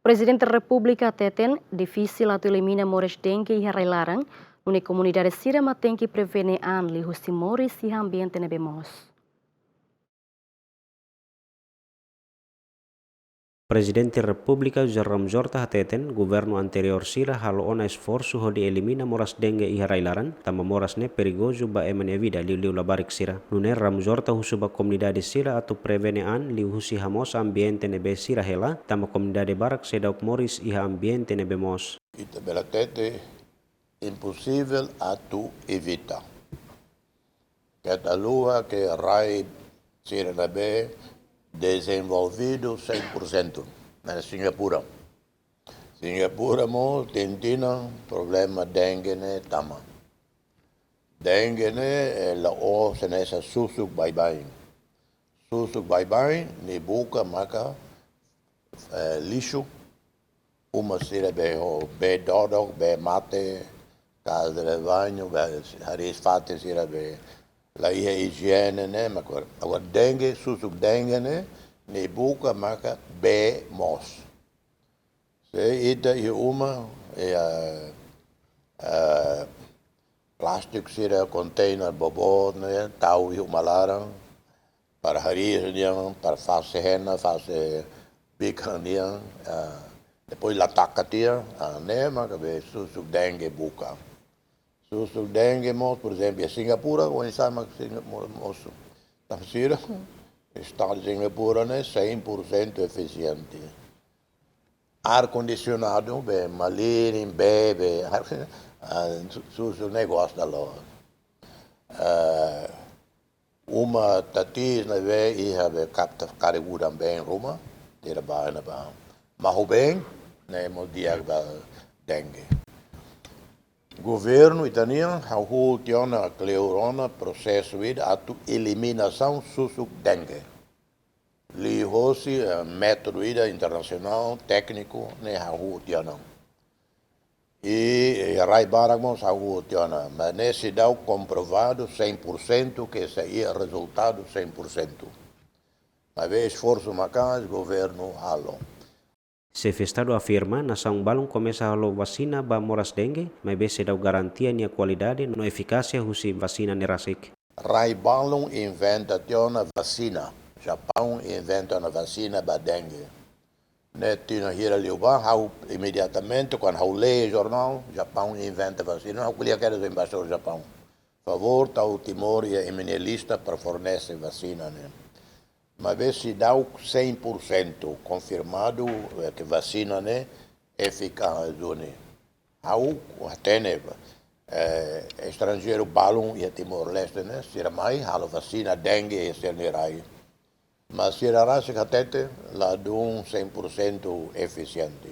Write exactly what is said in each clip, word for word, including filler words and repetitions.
Prezidente Repúblika hateten, difisil atu elimina moras dengue iha rai-laran, nune'e komunidade sira mak tenke prevene an liuhusi moris iha ambiente ne'ebé moos. Prezidente Repúblika José Ramos Horta hateten, governu anteriór sira halo ona esforsu hodi elimina moras dengue iha rai-laran, tanba moras ne'e perigozu ba ema nia vida liuliu labarik sira. Nune'e Ramos Horta husu ba komunidade sira atu prevene an liuhusi hamoos ambiente ne'ebé sira hela, tanba komunidade barak seidauk moris iha ambiente ne'ebé moos. Ita bele hatete imposivel atu evita. Keta haluha ke rai sira ne'ebé dezenvolvidu cem por cento, ne'e Singapura. Singapura mós tinan-tinan problema dengue ne'e tama. Dengue ne'e, eh, la'ós hanesan susuk baibain. Susuk baibain, nia buka maka, eh, lixu, uma sira bee ho, bee dodok, bee mate, casa de banho, bee hariis-fatin sira bee la iha ijiene ne'e, mak agora, agora dengue, susuk dengue ne'e, nia buka maka bee moos. Se ita iha uma, iha, eh, plástiku sira, konteiner boboot ne'e, tau iha uma laran, para hariis nian, para fase hena, fase bikan nian, ah, depois la taka tiha, ah, ne'e maka be susuk dengue buka. Susuk dengue mós, por ezemplu, iha Singapura, oinsá mak Singapura mosu. Tanba sira, Estadu Singapura ne'e cem por cento efisiente. Ar-kondisionadu, be malirin, be, be, ah, su-, susuk ne'e gosta loos. Ah, uma tatiis ne'ebé iha be kapta karik udan been ruma, tira ba ne'ebá. Mahon been, ne'e mós di'ak ba dengue. Governu ita-nian hahú tiha ona kleur ona prosesu ida atu eliminasaun susuk dengue. Liuhosi, eh, métodu ida internasionál, tékniku, ne'e hahú tiha ona. I, eh, rai barak mós hahú tiha ona, mas ne'e seidauk komprovadu cem por cento ke sei iha rezultadu cem por cento. Maibé esforsu maka'as governu halo. Xefe Estadu afirma, nasaun balun komesa halo vasina ba moras dengue, maibé seidauk garantia nia kualidade no efikásia husi vasina ne'e rasik. Rai balun inventa tiha ona vasina. Japaun inventa ona vasina ba dengue. Ne'e tinan hira liubá, ha'u imediatamente, kuandu ha'u lee jornál, Japaun inventa vasina, ha'u ko'alia kedas ho embaixadór Japaun. Favór, tau Timor iha imi-nia lista para fornese vasina ne'e. Maibé seidauk cem por cento konfirmadu, eh, ke vasina ne'e efikás duni. Ha'u hatene, eh, estranjeiru balun iha Timor-Leste ne'e, sira mai halo vasina dengue iha sira-nia rai. Mas sira rasik hatete ladún cem por cento efisiente.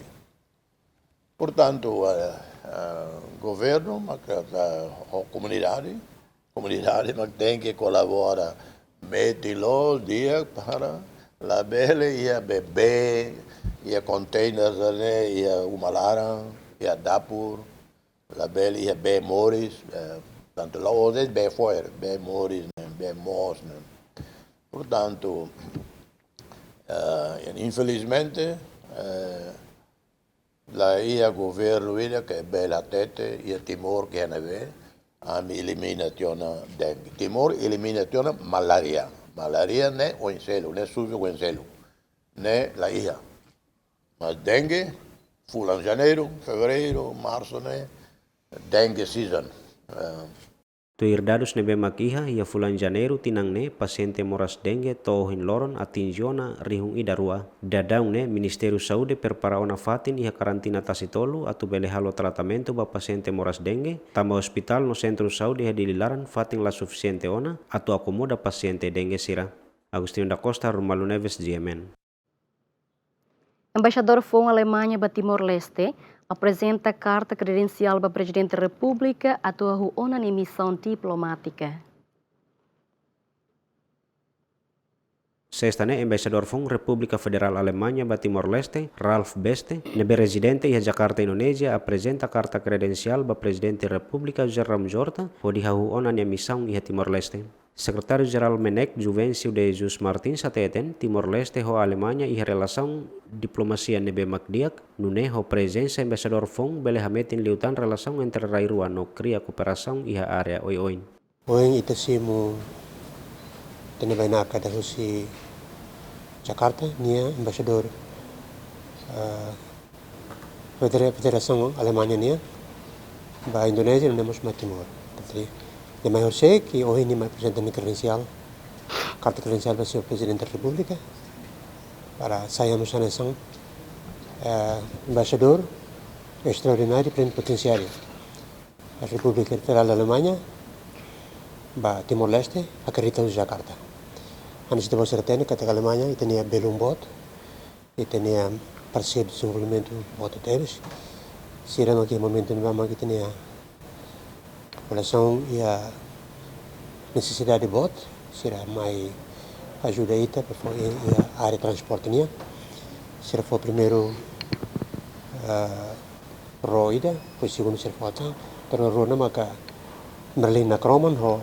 Portantu, eh, eh, governu, mak, eh, ho komunidade, komunidade mak tenke kolabora, metin loos di'ak para labele iha bee, iha containers ne'e, iha uma laran, iha dapur, labele iha bee moris, eh, tantu la'ós de'it bee fo'er, bee moris ne'e, bee moos ne'e. Portantu, eh, infelizmente, eh, la iha governu ida ke bele hatete iha Timor ke ne'ebé, ami elimina tiha ona dengue. Timor elimina tiha ona malária. Malária ne'e oin seluk, ne'e susuk oin seluk. Ne'e la iha. Mas dengue, fulan Janeiru, Fevereiru, Marsu ne'e, dengue season. Eh, Tuir dadus ne'ebé mak iha, iha fulan Janeiru tinan ne'e, pasiente moras dengue to'o ohin loron atinje ona rihun ida rua. Daudaun ne'e, Ministériu Saúde prepara ona fatin iha karantina tasi tolu atu bele halo tratamentu ba pasiente moras dengue, tanba ospitál no sentru saúde iha Dili laran fatin la sufisiente ona atu akomoda pasiente dengue sira. Agostinho da Costa, Romualdo Neves, G M N. Embaixadór foun Alemaña ba Timor-Leste aprezenta karta kredensiál ba Prezidente Repúblika atu hahú ona nia misaun diplomátika. Sesta ne'e, Embaixadór foun Repúblika Federál Alemaña ba Timor-Leste, Ralf Beste, ne'ebé rezidente iha Jakarta, Indonézia, aprezenta karta kredensiál ba Prezidente Repúblika José Ramos Horta, hodi hahú ona nia misaun iha Timor-Leste. Sekretáriu Jerál MENEC, Juvencio de Jesus Martins, hateten Timor-Leste ho Alemaña iha relasaun diplomasia ne'ebé mak di'ak, nune'e ho prezensa embaixadór foun bele hametin liután relasaun entre rai rua no kria kooperasaun iha área oioin. Ohin ita simu ita-nia bainaka ida husi Jakarta, nia embaixadór, ah, Federa-, Federasaun Alemaña nian ba Indonézia, no mós ba Timor. Jadi, nia mai horisehik, ohin nia mai aprezenta nia kredensiál, karta kredensiál ba señór Prezidente da Repúblika, para sai hanesan, eh, embaixadór estraordináriu plenipotensiáriu Repúblika Federál da Alemanha ba Timor-Leste, akredita husi Jakarta. Hanesan ita-boot sira hatene katak Alemaña ita-nia belun boot, ita-nia parseiru dezenvolvimentu boot tebes. Sira mak iha momentu ne'ebá mak ita-nia populasaun iha nesesidade boot, sira mai ajuda ita, para fó i-, iha área transporte nian. Sira fó primeiru, ah, ró ida, depois segundu sira fó tan, terus ró ne'e maka Berlin Nakroman ho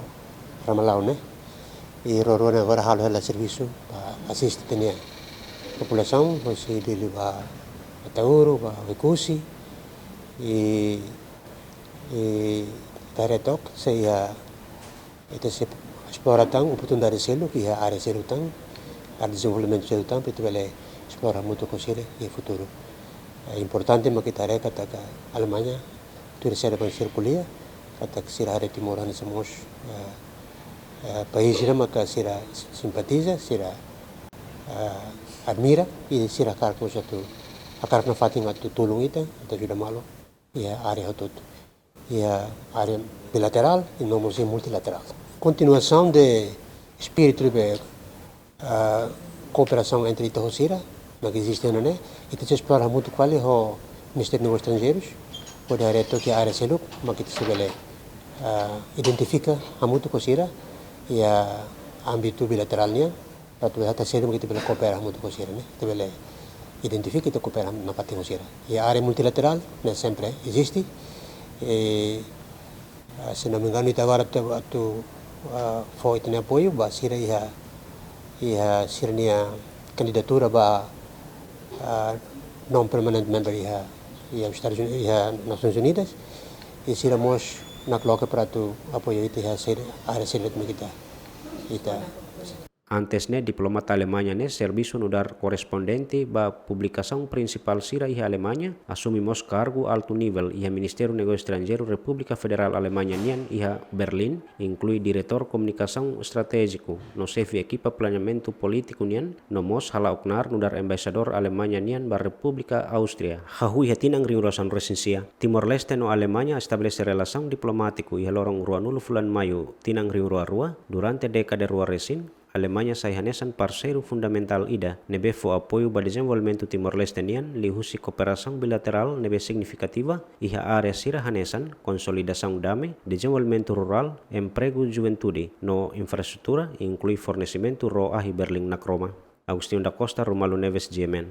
Ramelau ne'e. I ró rua ne'e agora halo hela servisu para asiste ita-nia populasaun, husi Dili ba Ataúro, ba Oekusi, i, i ita haree took, se iha, ita sei esplora tan oportunidade seluk iha área seluk tan, área dezenvolvimentu seluk tan, para ita bele esplora hamutuk ho sira iha futuru. Eh, importante mak ita haree katak Alemaña tuir sira-nia sirkulia, katak sira haree Timor hanesan mós, eh, eh, país sira maka sira simpatiza, sira, eh, admira, i sira hakarak mós atu, hakarak nafatin atu tulun ita, atu ajuda malu iha área hotu-hotu, iha área bilaterál i no mós iha multilaterál. Kontinuasaun de espíritu de, ah, kooperasaun entre ita ho sira, mak eziste ona ne'e, ita sei esplora hamutuk fali ho Ministériu Negósius Estranjeirus, hodi haree took iha área seluk, mak ita sei bele, ah, identifika hamutuk ho sira, iha ámbitu bilaterál nian, para atu bele hatene saida mak ita bele koopera hamutuk ho sira ne'e, ita bele identifika, ita koopera nafatin ho sira. Iha área multilaterál, ne'e sempre eziste, i, ah, se não me engano, ita agora atu, atu, ah, fó ita-nia apoiu ba sira iha, iha sira-nia kandidatura ba, ah, non-permanent member iha, iha Estadus Uni-, iha Nasoins Unidas, i sira mós nakloke para atu apoiu ita iha sira, área sira mak ita, ita. Antes ne'e, diplomata Alemaña ne'e servisu nu'udar korrespondente ba publikasaun prinsipál sira iha Alemaña, asume mós kargu altu nivel iha Ministériu Negósius Estranjeirus Repúblika Federál Alemaña nian iha Berlin, inklui Diretór Komunikasaun Estratéjiku, no xefe ekipa planeamentu polítiku nian, no mós hala'o knaar nu'udar embaixadór Alemaña nian ba Repúblika Áustria. Hahú iha tinan rihun rua sanulu-resin-sia, Timor-Leste no Alemaña estabelese relasaun diplomátiku iha loron ruanulu fulan Maiu tinan rihun rua rua, durante dékada rua resin, Alemaña sai hanesan parseiru fundamentál ida ne'ebé fó apoiu ba dezenvolvimentu Timor-Leste nian liuhusi kooperasaun bilaterál ne'ebé signifikativa iha área sira hanesan konsolidasaun dame, dezenvolvimentu rurál, empregu juventude, no infraestrutura, inklui fornesimentu ró ahi Berlin Nakroman. Agostinho da Costa, Romualdo Neves, G M N.